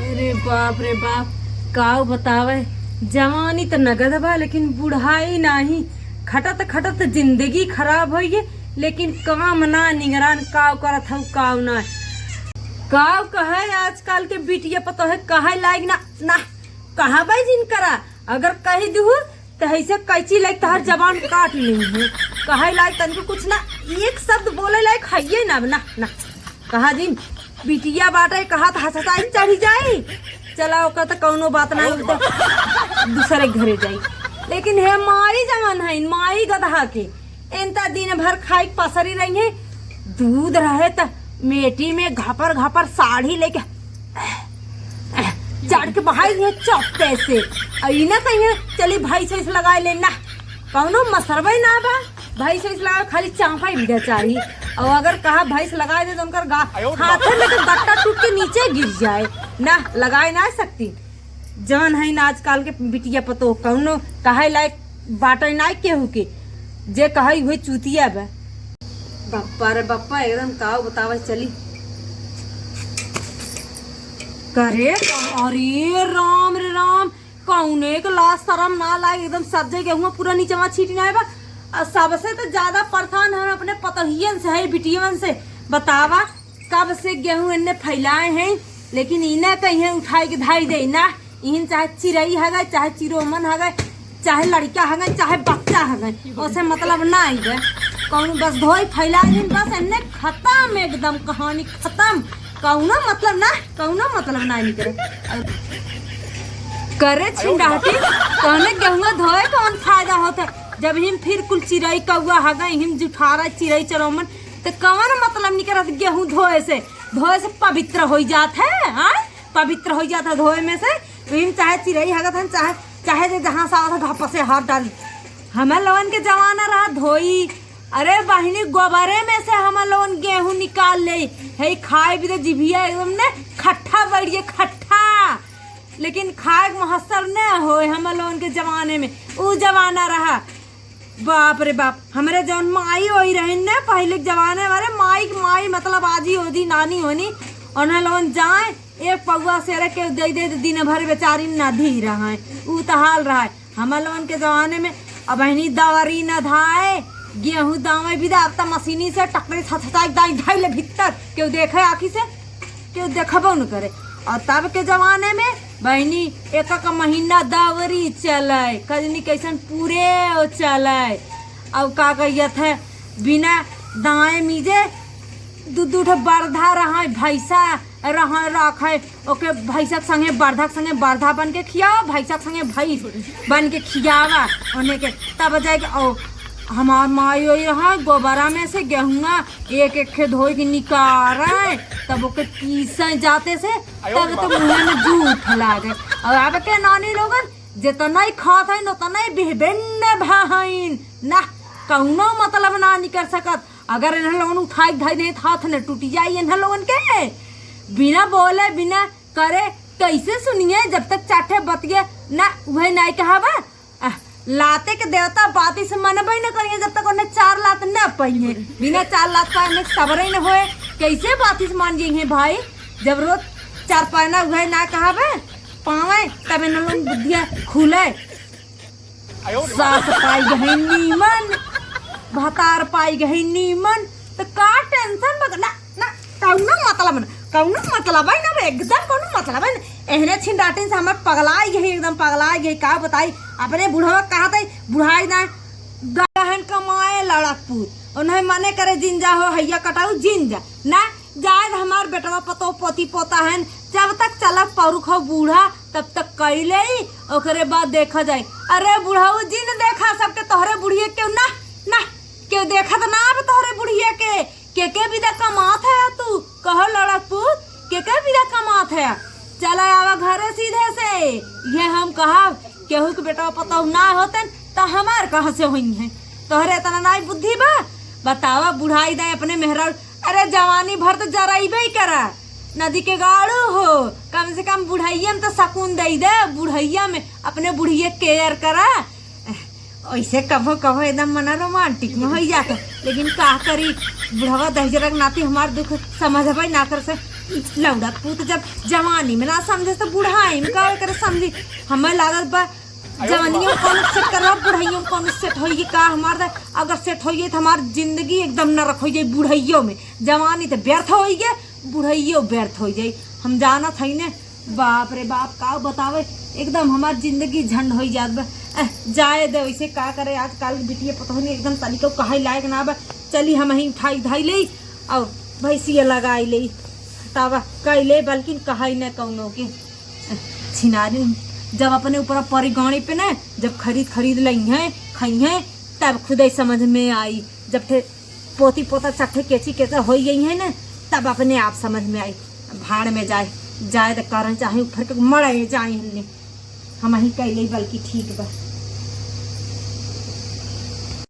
अरे बाप रे बाप, काव बतावे, जवानी त नगद बा लेकिन बुढ़ाई नाही। खटत खटत जिंदगी खराब होई है, लेकिन काम ना निगरान काव करत हऊ काव ना काव कहे। आजकल के बिटिया पतो है कहे लायक ना ना कहा भाई जिन करा, अगर कही दू तो ऐसे कैची लायक तहर जबान काट ली है। कहे लायक तनिको कुछ ना, एक शब्द बोले लायक है ना ना ना कहा जिन बिटिया बाटे कहा तो हंसताई चढ़ी जाई, चला ओकर तो कौनो बात ना होई तो दूसरे के घरे जाई। लेकिन हे माई जवान है माई गधा के इनता दिन भर खाई के पसरी रही है, दूध रहे त मेटी में घापर घापर साड़ी लेके चढ़ के बहाई है चौपे से ना कहीं चली भाई से लगाए ले ना कौनो मसरबे ना बा। भाई से लगा खाली चापा ही बिधा चाहिए, और अगर कहा भाई से लगाए दे तो उनकर हाथे में तो गट्टा टूट के नीचे गिर जाए ना, लगाए ना सकती। जवन है ना आजकल के बिटिया पतो कौनो कहे लायक बाटे ना केहू के, जे कहे हुए चूतिया बा। बप्पा रे बप्पा, एकदम काव बतावे चली करे। अरे राम रे राम, कौने के लाज शरम ना लागे, एकदम सब्जे गेहूं पूरा नीचे छीट ना बा। और सबसे तो ज्यादा परेशान हम अपने पतहियन से है, बिटियन से। बतावा कब से गेहूं इन्ने फैलाए हैं, लेकिन इन्हें कहीं उठाई के धाई दे ना। इन चाहे चिड़ई हगए, चाहे चिरोमन हगए, चाहे लड़का हगए, चाहे बच्चा हगए, उसे मतलब ना आई गए कौन, बस धोई फैला दिन बस इन्ने खत्म, एकदम कहानी खत्म। कौनो मतलब ना, कौनो मतलब ना निकले करे छिंडाटी कहने गेहूं धोए कौन फायदा होता, जब हिम फिर कुल चिड़ई कौआ हगई हिम जुठारा चिड़ई चरौमन तो कौन मतलब निकलत गेहूं धोए से? धोए से पवित्र हो जात है, हाँ पवित्र हो जाता है धोए में से। हिम चाहे चिड़ई हगत हन, चाहे चाहे जे जहाँ से आवत घापा से हाथ डाल। हमें लोगन के जमाना रहा धोई, अरे बहिनी गोबरे में से हम लोगन गेहूं निकाल ले है, खाए भी तो जिभिया एकदम ने खट्ठा बढ़िए खट्ठा, लेकिन खाए के महसर न होए हम लोगन के जमाने में। ऊ जमाना रहा बाप रे बाप। हमरे जौन माई होई रहे न पहले के जमाने वाले माई माई मतलब आजी होजी नानी होनी, उन्हें लोगन जाए एक पौआ से के दे दे दिन भर बेचारी न धी रहा है, ऊ तो हाल रहा है हमार लोगन के जमाने में। अब बहनी दवरी न धाए गेहूं दावे भी अब तो मशीनी से टकरे छछताई दाई धाई ले भीतर, केहू देखे आखी से केहू देखबो न करे। और तब के जमाने में बहनी एक एक महीना दवरी चले, कजनी कैसन पूरे ओ चले। अब का कहियत है बिना दाएं मीजे दू दू ठो बरधा रहा भैंसा रहा रखे, ओके भैंसा के संगे बरधा के संगे बरधा बन के खियाओ, भैंसा के संगे भैंस बन के खियावा उन्हें के तब जाए के। ओ हमार माई वही रहा गोबरा में से गेहुआ एक एक खे धोई के निकारे तब ओके पीसे जाते से तब तो मुँह में जूठ लागे। और अब के नानी लोगन जितना ही खात है उतना ही विभिन्न भाइन ना, कौनो मतलब ना निकल सकत। अगर इन्हें लोगन उठाई धाई नहीं हाथ न टूटी जाई इन्हें लोगन के, बिना बोले बिना करे कैसे सुनिए जब तक चाटे बतिए ना वह नहीं कहा बा। लाते के देवता बाती से मनबे न करिए जब तक उन्हें चार लात न पहिए, बिना चार लात पाए उन्हें सब्र ही न होए, कैसे बाती से मान जाइए भाई? जब रोज चार पाना वह ना कहा बा पावे तब इन लोगन बुद्धिया खुले। सास पाई गई नीमन, भतार पाई गई नीमन, तो का टेंशन बग ना ना कौनो मतलब ना, कौनो मतलब है ना, एकदम कौनो मतलब है ना। एहने छिंडाटिन से हमर पगलाई गई, एकदम पगलाई गई। का बताई अपने बुढ़वा कहा था बुढ़ाई ना गहन कमाए लड़कपुर, उन्हें मने करे जिंजा हो हैया कटाऊ जिंजा ना जाए। हमार बेटवा पतो पोती पोता है, जब तक चलक परुख हो बूढ़ा तब तक कैले ही, ओकरे बाद देखा जाए। अरे बुढ़ाऊ जिन देखा सबके तोहरे बुढ़िए क्यों ना ना क्यों देखा तो ना अब तोहरे बुढ़िया के के विदा कमात है तू कहो लड़कपुर के विदा कमात है, चला आवा घरे सीधे से। ये हम कहा केहू के बेटा पता ना होतन तो हमार कहाँ से हुई है, तोहरे इतना नाई बुद्धि बा? बतावा बुढ़ाई दे अपने मेहरा, अरे जवानी भर तो जराइबे ही करा, नदी के गाड़ू हो, कम से कम बुढ़ैया में तो सकून दे दे, बुढ़ैया में अपने बुढ़िया केयर करा। ऐसे कभो कभो एकदम मना रोमांटिक में हो जाता, लेकिन का करी बुढ़वा दहजरक नाती हमार दुख समझबे ना कर से। लौड़ा पूत जब जवानी में ना समझे तो बुढ़ाई में का करे समझी। हमें लागत बा जवानियों कौन सेट करवा, बुढ़ाइयों कौन सेट होई का हमार। अगर सेट होई तो हमार जिंदगी एकदम नरक हो जाई बुढ़ाइयों में। जवानी तो व्यर्थ हो गए, बुढ़ाइयो व्यर्थ हो जाई। हम जानत हई ने, बाप रे बाप का बतावे, एकदम हमार जिंदगी झंड हो जात बा। जाए दे वैसे का करे, आजकल के बिटिया पतोहनी एकदम तनिको कहे लायक ना बा। चली हम ही उठाई धाई ले और भैंसिया लगाई ले तावा कैले, बल्कि कहे न कौनो के। छिनारी जब अपने ऊपर परी गाड़ी पे ना जब खरीद खरीद लई हैं खई हैं तब खुद ही समझ में आई। जब थे पोती पोता चट्ठे केची केचा हो गई है ना तब अपने आप समझ में आई। भाड़ में जाए जाए तो कारण चाहे ऊपर के मरे जाए हमने हम ही कैले, बल्कि ठीक बा।